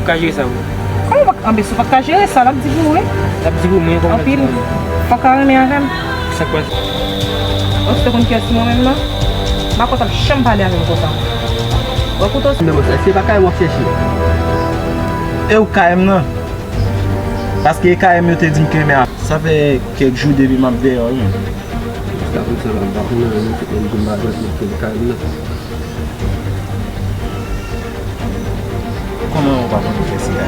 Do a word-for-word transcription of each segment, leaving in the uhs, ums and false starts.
Ka jere sa pou ou. Kòman w pa, anben, si w pa t ka jere sa, l ap di pou ou, wi. L ap di pou mwen, kòman l ap di pou mwen? Fòk w ta renmen avè m. Sa k pase? Ou te konn kiyès mwen menm nan? M pa kontan janm pale avè m konsa. Ou koute w. Men bon, èske se pa K M w ap chèche? E ou K M nan? Paske e K M yo te di m ke men a. Sa fè kèk jou depi m ap dèyè w, wi. Jiskaprezan la, m pa konnen anyen, se menm jan m pa jwenn moun ki K M nan. Kòman ou pa konn fè sila?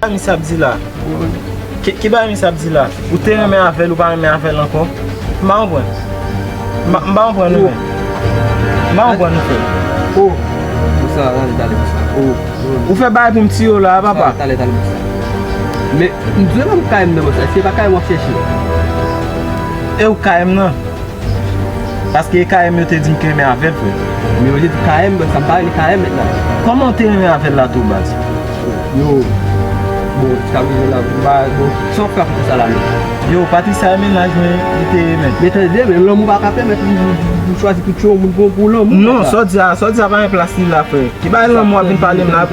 Sa misye ap di la? Ki, ki bagay misye ap di la? Ou te renmen avè l, ou pa renmen avè l ankò? M pa konprann. M pa, m pa konprann ou menm. M pa konprann ou, frè. Oh, pou sa, rale, tale pou sa. Oh, oh. Ou fè bagay pou m tiye w la, papa. Talè, talè pou sa. Men, m di w menm K M nan, bòs, èske se pa K M w ap chèche? E ou K M nan? Paske e K M yo te di m ke men avè l, frè. Men yo te di K M, bòs, sa m pa rele K M mèt la. Kòman w te renmen avè l la tou, baz? Yo, bon, jiskaprezan la, m pa, bon, sa w fè akote sa la menm? Yo, Patricia e mennaj mwen, li te ye mèt. Men tande, men lanmou pa ka pèmèt li, li, li chwazi pou tchwe yon moun pou, pou lanmou. Non, sa w di a, sa w di a pa gen plas li la, frè. Ki bagay lanmou w ap vin pale m la?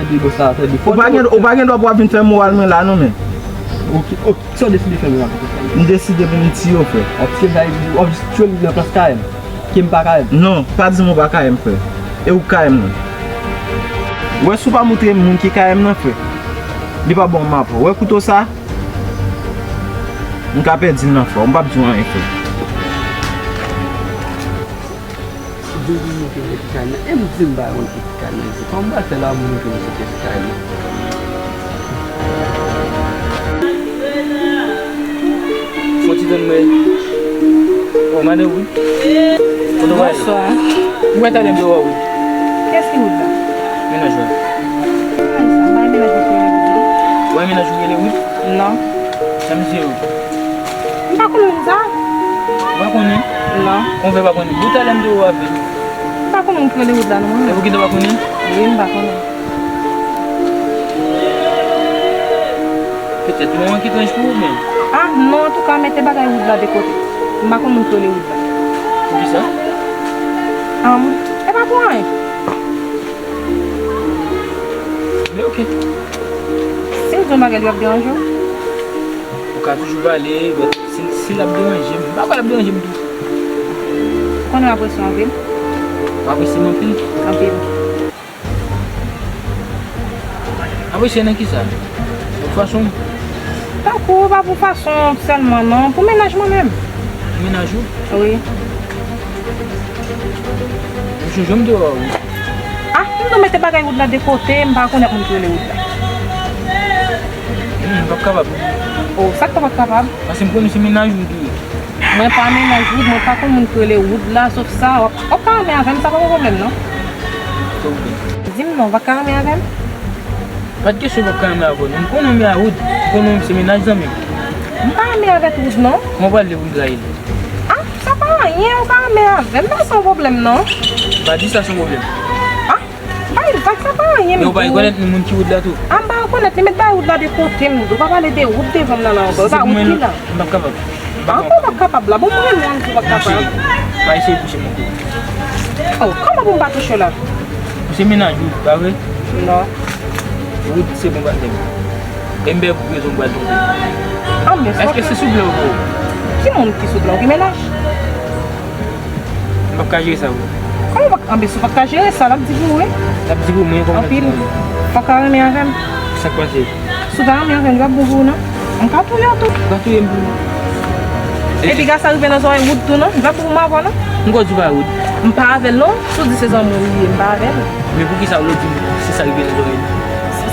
Ou pa gen, ou pa gen dwa pou w ap vin fè moral mwen la, non, men. Ok, ok. Sa w deside fè menm akote sa? M deside pou m tiye w, frè. W ap tiye m, w ap jis tiye m nan plas K M. Ke m pa K M. Non, pa di m ou pa K M, frè. E ou K M nan. Wè, si w pa montre m moun ki K M nan, frè, li pa bon m ap wè kouto sa. M ka pèdi l nan fò, m p ap di w anyen, frè. Di m pou montre m ki K M nan. E m di m pa konn ki K M nan. Kòman m pral fè la pou montre m se kiyès K M nan? Fò ti tann mwen. Oh, madanm Wood. Kote w ale? Bonswa. Ou wè talè m te wè w, wi. Kiyès ki Wood la? Mennaj ou. Mennaj sa, m pa gen mennaj mwen ki rele Wood, non. Ou wè mennaj ou rele Wood? Non. Sa misye yo? M pa konn moun sa. Ou pa konnen? Non. Kòman w fè pa konnen? Bout talè m te wè w avè l. M pa konn moun ki rele Wood la, non, mwen. E poukisa w pa konnen? Wi, m pa konnen. Petèt non an ki etranj pou ou, men. Ah, non, antouka, mete bagay Wood la de kote. M pa konn moun ki rele Wood la. Poukisa? Am, e pa pou anyen. Men oke. Si m di yon bagay, li ap deranje w? Ou ka toujou pale, but si, si l ap deranje m, m pa kwè l ap deranje m tou. Ou konnen m apresye w anpil? Ou apresye m anpil? Anpil. Apresye nan kisa? Pou fason m? Tankou, pa pou fason sèlman, non. Pou mennaj mwen menm. Pou mennaj ou? Wi. M sonje m te wè w, wi. Ah, m tou mete bagay Wood la de kote, m pa konnen moun ki rele Wood la. Hmm, m p ap kapab. Oh, sa k fè w p ap kapab? Paske m konnen se mennaj ou m te ye. Mwen pa mennaj Wood, mwen pa konn moun ki rele Wood la, sof sa, w ap, w ap ka renmen avè m, sa pa yon pwoblèm, non. Oke. Di m non, w pa ka renmen avè m? Pa t kesyon w ap ka renmen avè w, non. M konnen w renmen a Wood, m konnen w se mennaj zanmi m. M pa renmen avèk Wood, non. Kòman w pral di Wood rayi l? Ah, sa pa anyen, w pa renmen avè m, sa se yon pwoblèm, non. Pa di sa se yon pwoblèm. Ah, pa egzak, sa pa anyen, m di w. Men ou pa rekonèt ni moun ki Wood la tou? Ah, m pa rekonèt li, met bagay Wood la de kote, m di w. Pa pale de Wood devan m nan, non, ankò. E pa Wood ki la. M p ap kapab. Ah, ou p ap kapab la. Bon, mwen menm, m di w p ap kapab. Pa eseye touche m ankò. Oh, kòman pou m pa touche w la? Ou se mennaj Wood, pa vre? Non. Wood se bon patnè m. E m bè pou rezon m pral twonpe. Anben, èske se sou blan ou? Ki moun ki sou blan ou? Ki mennaj? M p ap ka jere sa pou ou. Kòman w pa, anben, si w pa t ka jere sa, l ap di pou ou, wi. L ap di pou mwen, kòman l ap di pou mwen? Anpil. Fòk w ta renmen avè m. Sa k pase? Si w ta renmen avè m, li p ap bon pou ou, non. M ka touye w tou. Ou ka touye m pou mwen. Epi gade sa rive nan zòrèy Wood tou, non. Li p ap bon pou m avè w, non. M kwè w di w pa Wood. M pa avè l, non. Si w di se zanmi w li ye, m pa avè l. Men poukisa w di m si sa rive nan zòrèy li?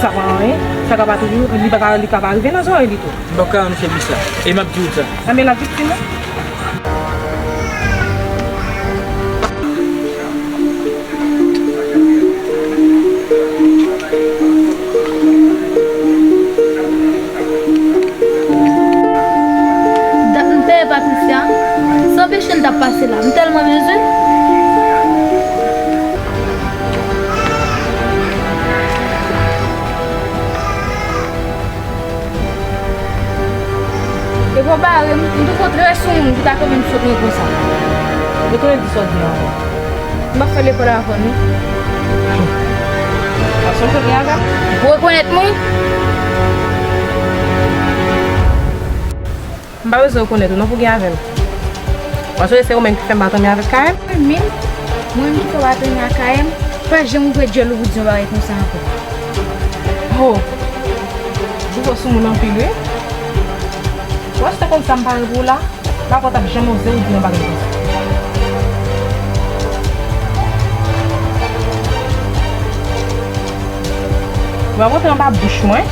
Sa pa anyen. Sa ka pa toujou, li pa ka, li ka pa rive nan zòrèy li tou. M p ap ka rann ou sèvis la. E m ap di w sa. Anben, l ap viktim, wi. Dat m peye Patricia, sa anpeche l Sa ap pase la, m tèlman bezwen. E konpare m, m te kontre sou moun ki ta konprann sot mwen konsa. Ou konnen di sa w di an. M ap fè lekòl avè w, wi. Paske m te gen avè m. Ou rekonèt mwen? M pa bezwen rekonèt ou non pou gen avè m. Paske se ou menm ki fè m bat anyen avèk K M. Mwen menm? Mwen menm ki fè w bat anyen ak K M? Pa janm ouvè dyòl ou pou di yon bagay konsa ankò. Ho! Ou twò sou moun anpil, wi. Ou wè si w te konn sa m pare pou ou la, m pa kwè w t ap janm oze ou di yon bagay konsa. Ou pa pote anba bouch mwen.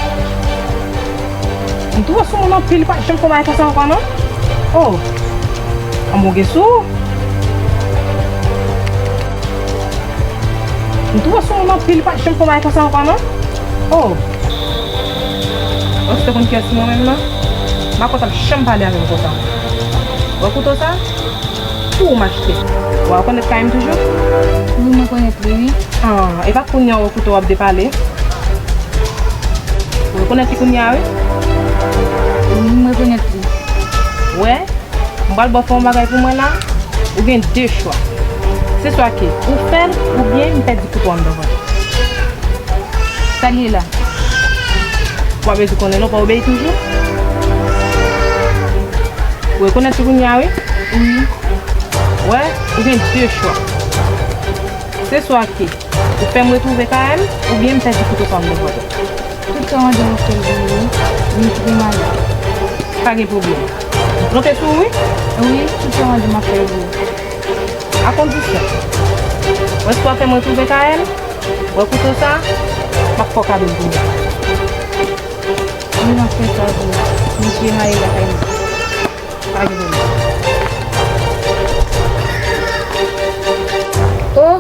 M twò sou moun anpil, li pa janm fè yon bagay konsa ankò non. Oh! Anmwey, ou gen sou ou. M twò sou moun anpil, li pa janm fè yon bagay konsa ankò non. Oh! Ou si te konn kiyès mwen menm nan? M pa kwè w t ap janm pale avè m konsa. Ou wè kouto sa? Pou ou m achte. Ou rekonèt K M toujou? Wi, mwen konèt li, wi. Ah, e pa kounye a ou wè kouto w ap depale? Ou rekonèt li kounye a, wi? Wi, mwen rekonèt li. Wè, m pral ba w fè yon bagay pou mwen la. Ou gen de chwa. Se swa ke ou fè l, oubyen m pèdi kouto a anndan vant ou. Sa l ye la? Ou pa bezwen konnen non, w pa obeyi toujou? Ou rekonèt li kounye a, wi? Wi. Wè, ou gen de chwa. Se swa ke ou fè m retwouve K M, oubyen m pèdi kouto sa m te voye. Tout sa w mande m ap fè l pou ou, wi. Menm si gen malè. Pa gen pwoblèm. M konte sou ou, wi. Wi, tout sa w mande m ap fè l pou ou. A kondisyon. Ou wè si w fè m retwouve K M, ou wè kouto sa, m ap fè w kado l pou ou. Wi, m ap fè sa pou ou. Menm si gen malè lakay mwen. Pa gen pwoblèm. Oh!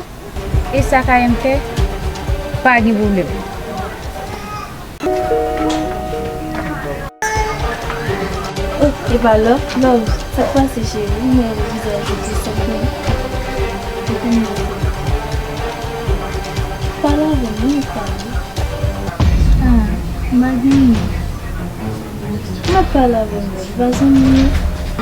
E sa K M fè? Pa gen pwoblèm. Oh, epa love, love, sa k pase cheri? Ou wè vizaj ou te sanble. Ou konn pale avè m, wi, pale. Ah, m pa gen anyen. Ou mèt pale avè m, wi, pa zanmi m.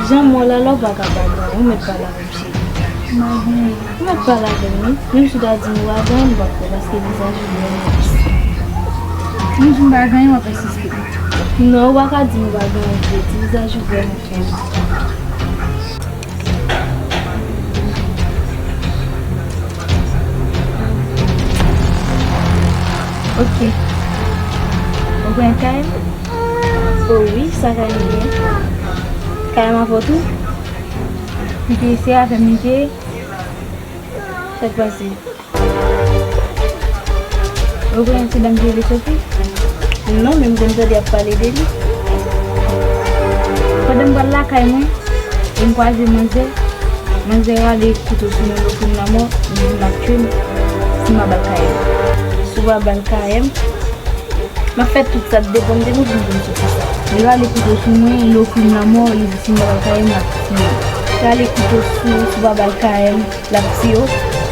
Jan m wè w la, la w pa ka pa gen, ou mèt pale avè m, cheri. M pa gen anyen. Ou mèt pale avè m, wi. Menm si w ta di m ou pa gen anyen, m p ap kwè, paske vizaj ou vrèman tris. Menm si m pa gen anyen, w ap ensiste. Non, ou pa ka di m ou pa gen anyen vre, ti vizaj ou vrèman fèb. Ok. Ou pran K M? Oh wi, sa K M gen? K M avè w tou? Li te eseye avè m, li te. Sa k pase? Ou konnen ti dam ki rele Sophie? Non, men m konn tande y ap pale de li. Pandan m pral lakay mwen, e m kwaze manzè. Manzè rale kouto sou mwen, l ofri m lanmò, li di l ap tiye m si m pa ba l K M. Si w pa ba l K M, m ap fè tout sa k depann de mwen pou m jwenn Sophie sa. Li rale kouto sou mwen, li ofri m lanmò, li di si m pa ba l K M, l ap tiye m. Li rale kouto sou, si w pa ba l K M, l ap tiye w.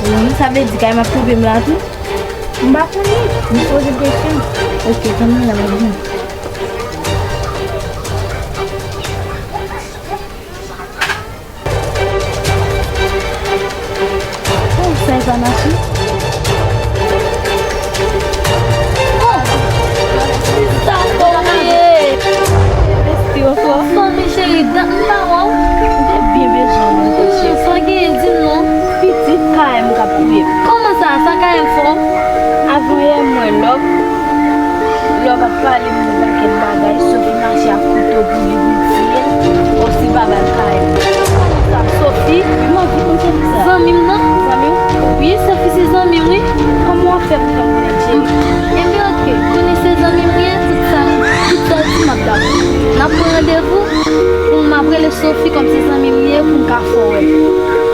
Wi, sa vle di K M ap twouve m la tou? M pa konnen. M poze kesyon. Ok, tann mwen la, m ap vini. Oh, sa e pa mache. Oh, sa tonbe. Mèsi anfò. Fanmi cheri, dat m pa wè w. M te byen bezwen w, mwen, cheri. Sa w genyen, di m non. Pitit K M k ap touye m. Kòman sa? Sa K M fè w? Avan yè, m wè Love. Love ap pale m de pakèt bagay. Sophie mache ak kouto pou li, pou l tiye l. Kòmsi pa ba l K M. Kòman sa? Sophie? M anvi konn Sophie sa. Zanmi m nan? Zanmi w? Wi, Sophie se zanmi m, wi. Kòman w ap fè pou fè m konnen, cheri? Ebyen, oke. Konnen se zanmi m li ye, tout sa, tout sa w di m ap dakò. N ap pran randevou pou m ap rele Sophie kòm se zanmi m li ye pou m ka fè w wè l.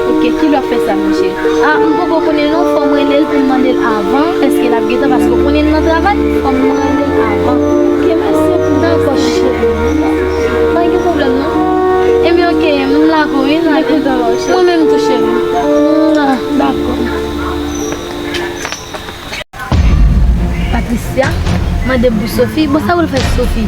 Oke, kilè w ap fè sa, monchè? A, m poko konnen non, fò m rele l pou m mande l avan, èske l ap gentan, paske w konnen l nan travay, fò m rele l avan. Oke, mèsi anpil. Dakò, cheri. Pa gen pwoblèm non. Ebyen, oke, m la pou wi, n ale. Mwen kontan wè w, cheri. Mwen Patricia mande m pou Sophie. Bon, sa pou l fè Sophie?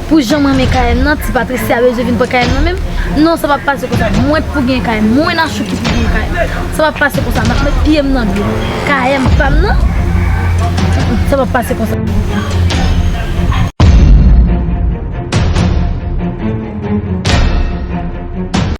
Pou jan m renmen kay m nan, ti Patricia bezwen vin pran kay m nan menm? Non, sa p ap pase konsa. Mwen k pou gen kay m. Mwen Nachou ki pou gen kay m. Sa p ap pase konsa. M ap met pye m nan dlo. Kay m pa m nan. Sa p ap pase konsa.